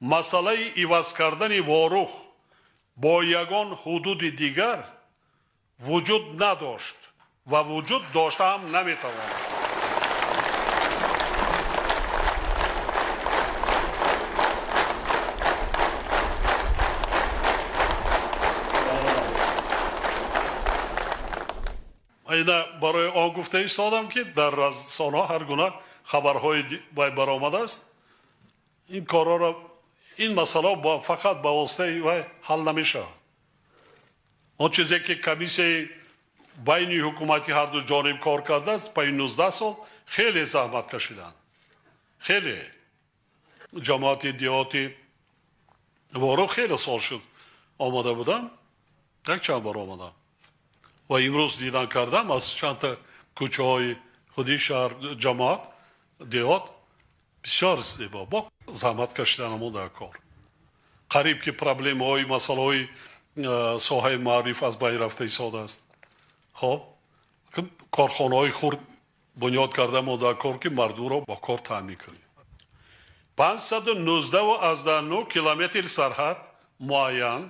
Масъалаи иваз кардани Ворух бо ягон ҳудуди дигар вуҷуд надошт ва вуҷуд дошта ҳам наметавонад. Ина барои он гуфта истодам, ки дар расонаҳо ҳар гуна хабарҳои вай баромадааст. Ин корҳоро, ин масъала фақат ба воситаи вай ҳал намешавад. Он чизе ки комиссияи байни ҳукумати ҳар ду ҷониб кор кардааст, пайи 19 сол хеле заҳмат кашиданд. Хеле. Ҷамоати деҳоти Ворух хеле сол шуд омода будам, як чанд бор омадам. Ва имрӯз дидан кардам аз чандта кӯчаҳои худи шаҳр, ҷамоат, деҳот бисёр зебо. Бо заҳмат кашидан ҳамон дар кор. Қариб ки проблемаҳои масъалаҳои соҳаи маориф аз байн рафта истодааст. Хоб, корхонаҳои хурд бунёд карда мо дар кор, ки мардумро бо кор таъмин кунем. 519,9 километр сарҳад муайян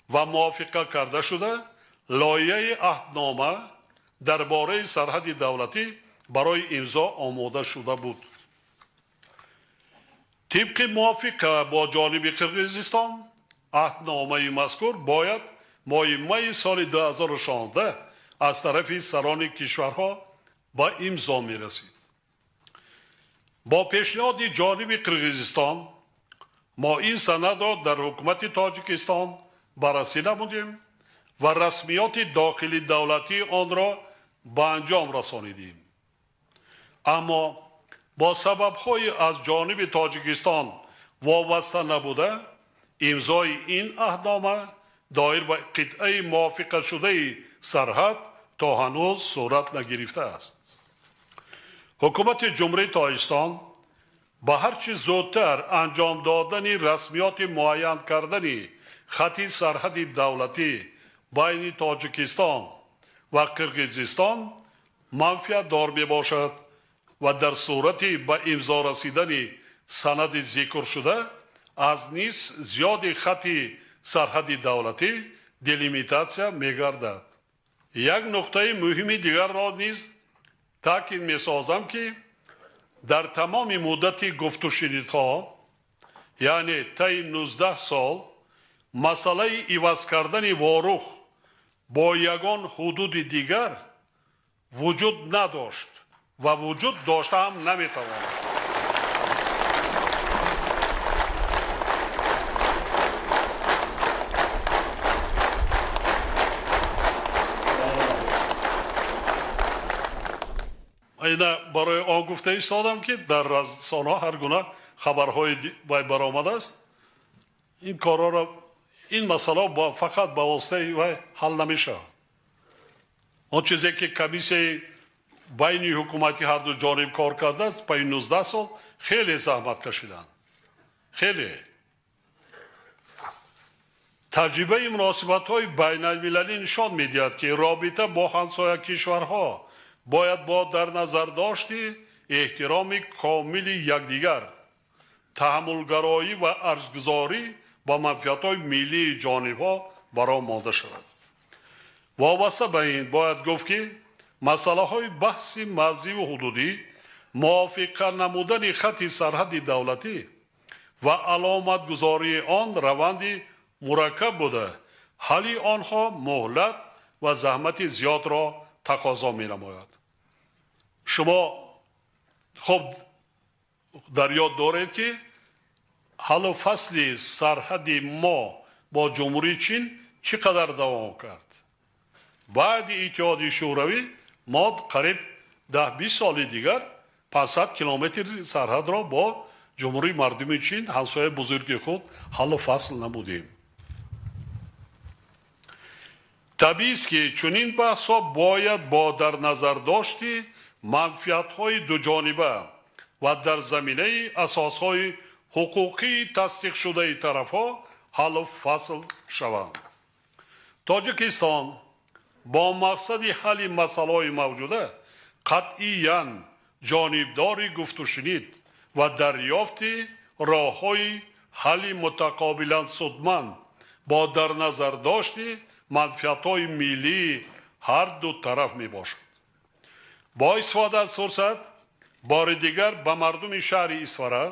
ва мувофиқа карда шуда, лоиҳаи аҳднома дар бораи сарҳади давлатӣ барои имзо омода шуда буд. Тибқи мувофиқа бо ҷониби Қирғизистон, аҳдномаи мазкур бояд моҳи майи соли 2016 аз тарафи сарони кишварҳо ба имзо мерасид. Бо пешниҳоди ҷониби Қирғизистон мо ин санадро дар ҳукумати Тоҷикистон баррасӣ намудем ва расмиёти дохили давлатии онро ба анҷом расонидем. Аммо бо сабабҳои аз ҷониби Тоҷикистон вобаста набуда, имзои ин аҳднома доир ба қитъаи мувофиқашудаи сарҳад то ҳанӯз сурат нагирифтааст. Ҳукумати Ҷумҳурии Тоҷикистон ба ҳарчи зудтар анҷом додани расмиёти муайян кардани хати сарҳади давлатӣ байни Тоҷикистон ва Қирғизистон манфиатдор мебошад ва дар сурати ба имзо расидани санади зикршуда аз нисф зиёди хати сарҳади давлатӣ делимитатсия мегардад. Як нуқтаи муҳими дигарро низ таъкид месозам, ки дар тамоми муддати гуфтушунидҳо, яъне таи 19 сол, масъалаи иваз кардани Ворух бо ягон ҳудуди дигар вуҷуд надошт ва вуҷуд дошта ҳам наметавонад. Ина барои он гуфта истодам, ки дар расонаҳо ҳар гуна хабарҳои вай баромадааст. Ин корҳоро, ин масъала фақат ба воситаи вай ҳал намешавад. Он чизе ки комиссияи байни ҳукумати ҳар ду ҷониб кор кардааст, пайи 19 сол хеле заҳмат кашиданд. Хеле. Таҷрибаи муносибатҳои байналмилалӣ нишон медиҳад, ки робита бо ҳамсоя кишварҳо бояд бо дар назар дошти эҳтироми комили якдигар, таҳаммулгароӣ ва арзгузорӣ ба манфиатҳои миллии ҷонибҳо бароҳ монда шавад. Вобаста ба ин бояд гуфт, ки масъалаҳои баҳси марзиву ҳудудӣ, мувофиқа намудани хати сарҳади давлатӣ ва аломатгузории он раванди мураккаб буда, ҳалли онҳо муҳлат ва заҳмати зиёдро тақозо менамояд. Шумо хуб дар ёд доред, ки ҳаллу фасли сарҳади мо бо Ҷумҳурии Чин чӣ қадар давом кард. Баъди Иттиҳоди Шӯравӣ мо қариб 10-20 соли дигар 500 километр сарҳадро бо Ҷумҳурии Мардумии Чин, ҳамсояи бузурги худ, ҳаллу фасл намудем. Табиист, ки чунин баҳсҳо бояд бо дар назар дошти манфиатҳои дуҷониба ва дар заминаи асосҳои ҳуқуқии тасдиқшудаи тарафҳо ҳаллу фасл шаванд. Тоҷикистон бо мақсади ҳалли масъалаҳои мавҷуда қатъиян ҷонибдори гуфтушунид ва дарёфти роҳҳои ҳалли мутақобилан судманд бо дар назар дошти манфиатҳои миллии ҳар ду тараф мебошад. Бо истифода аз фурсат бори дигар ба мардуми шаҳри Исфара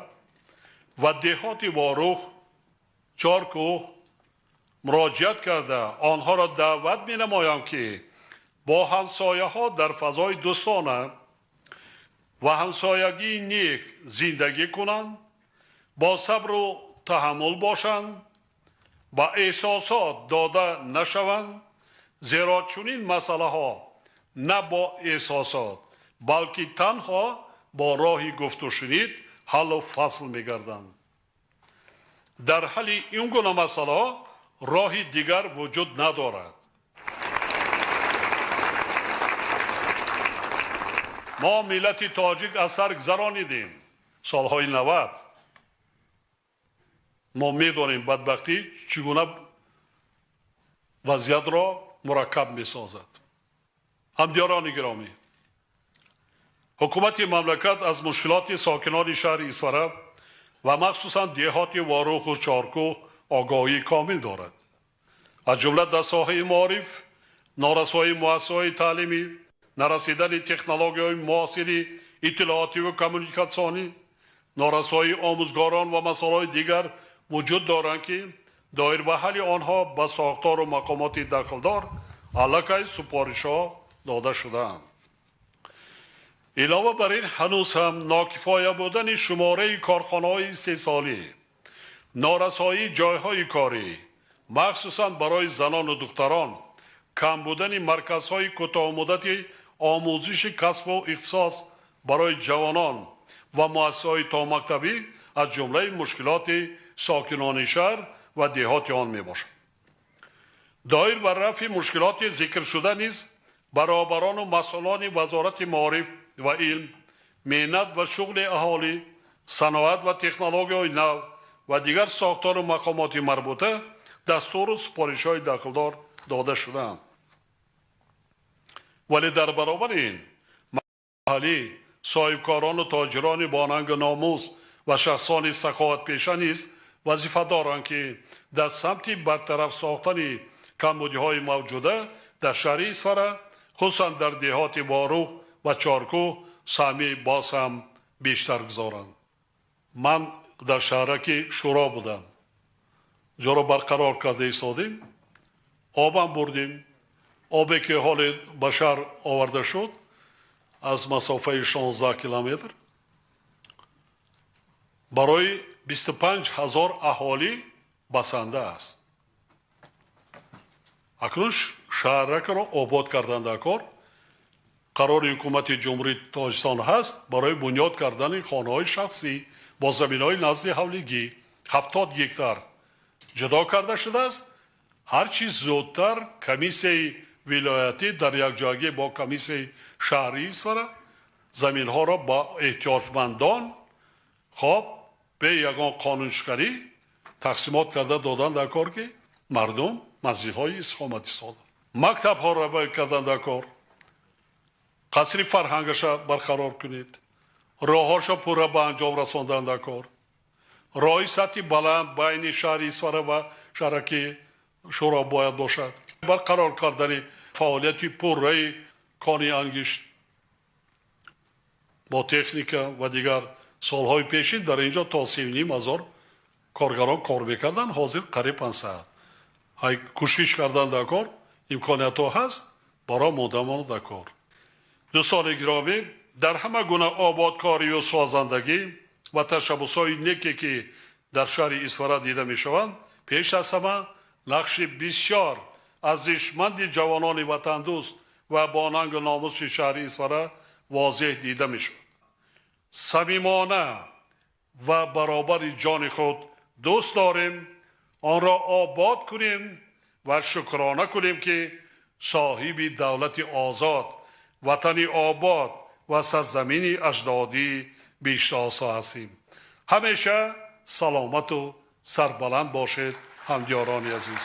ва деҳоти Ворух, Чоркӯҳ муроҷиат карда онҳоро даъват менамоям, ки бо ҳамсояҳо дар фазои дӯстона ва ҳамсоягии нек зиндагӣ кунанд, бо сабру таҳаммул бошанд, ба эҳсосот дода нашаванд, зеро чунин масъалаҳо на бо эҳсосот, балки танҳо бо роҳи гуфтушунид ҳаллу фасл мегарданд. Дар ҳалли ин гуна масъалаҳо роҳи дигар вуҷуд надорад. Мо миллати тоҷик аз сар гузаронидем солҳои 90. Мо медонем бадбахтӣ чӣ гуна вазъиятро мураккаб месозад. Ҳамдиёрони гиромӣ, ҳукумати мамлакат аз мушкилоти сокинони шаҳри Исфара ва махсусан деҳоти Воруху Чоркӯҳ огоҳии комил дорад. Аз ҷумла дар соҳаи маориф, норасоии муассисаҳои таълимӣ, нарасидани технологияҳои муосири иттилоотиву коммуникатсионӣ, норасоии омӯзгорон ва масъалаҳои дигар вуҷуд доранд, ки доир ба ҳалли онҳо ба сохтору мақомоти дахлдор аллакай супоришҳо дода шудаанд. Илова бар ин, ҳанӯз ҳам нокифоя будани шумораи корхонаҳои истеҳсолӣ, норасоии ҷойҳои корӣ, махсусан барои занону духтарон, кам будани марказҳои кӯтоҳмуддати омӯзиши касбу ихтисос барои ҷавонон ва муассисаҳои томактабӣ аз ҷумлаи мушкилоти сокинони шаҳр ва деҳоти он мебошад. Доир ба рафъи мушкилоти зикршуда низ баробарону масъулони Вазорати маориф ва илм, меҳнат ва шуғли аҳолӣ, саноат ва технологияҳои нав ва дигар сохтору мақомоти марбута дастуру супоришҳои дахлдор дода шудаанд. Вале дар баробари ин маҳаллӣ соҳибкорону тоҷирони бонангу номус ва шахсони саховатпеша низ вазифа доранд, ки дар самти бартараф сохтани камбудиҳои мавҷуда дар шаҳри Исфара, хусусан дар деҳоти Ворух ва Чоркӯҳ саҳми боз ҳам бештар гузоранд. Ман дар шаҳраки Шӯро будам, ҷоро барқарор карда истодем, обам бурдем. Обе ки ҳоле ба шаҳр оварда шуд аз масофаи 16 километр барои 25 ҳазор аҳолӣ басанда аст. Акнун шаҳракро обод кардан дар кор қарори ҳукумати Ҷумҳурии Тоҷикистон ҳаст барои бунёд кардани хонаҳои шахсӣ бо заминҳои назди ҳавлигӣ 70 гектар ҷудо карда шудааст. Ҳарчи зудтар комиссияи вилоятӣ дар якҷоягӣ бо комиссияи шаҳрии Исфара заминҳоро ба эҳтиёҷмандон хоб бе ягон қонуншиканӣ тақсимот карда додан дар кор, ки мардум манзилҳои истиқоматӣ созанд. Мактабҳоро кардан дар кор, қасри фарҳангаша барқарор кунед, роҳҳоша пурра ба анҷом расондан дар кор, роҳи сатҳи баланд байни шаҳри Исфара ва шаҳраки Шӯро бояд бошад, барқарор кардани фаъолияти пурраи кони ангишт бо техника ва дигар. Солҳои пешин дар инҷо то 3,5 ҳазор коргарон кор мекарданд, ҳозир қариб 500. Ҳай кӯшиш кардан дар кор, имкониятҳо ҳаст, барои модамон дар кор. Дӯстони гиромӣ, дар ҳама гуна ободкорию созандагӣ ва ташаббусҳои неке, ки дар шаҳри Исфара дида мешаванд, пеш аз ҳама нақши бисёр арзишманди ҷавонони ватандӯст ва бонангу номуси шаҳри Исфара возеҳ дида мешавад. Самимона ва баробари ҷони худ дӯст дорем, онро обод кунем ва шукрона кунем, ки соҳиби давлати озод, ватани обод ва сарзамини аҷдодӣ бештоса ҳастем. Ҳамеша саломату сарбаланд бошед, ҳамдиёрони азиз.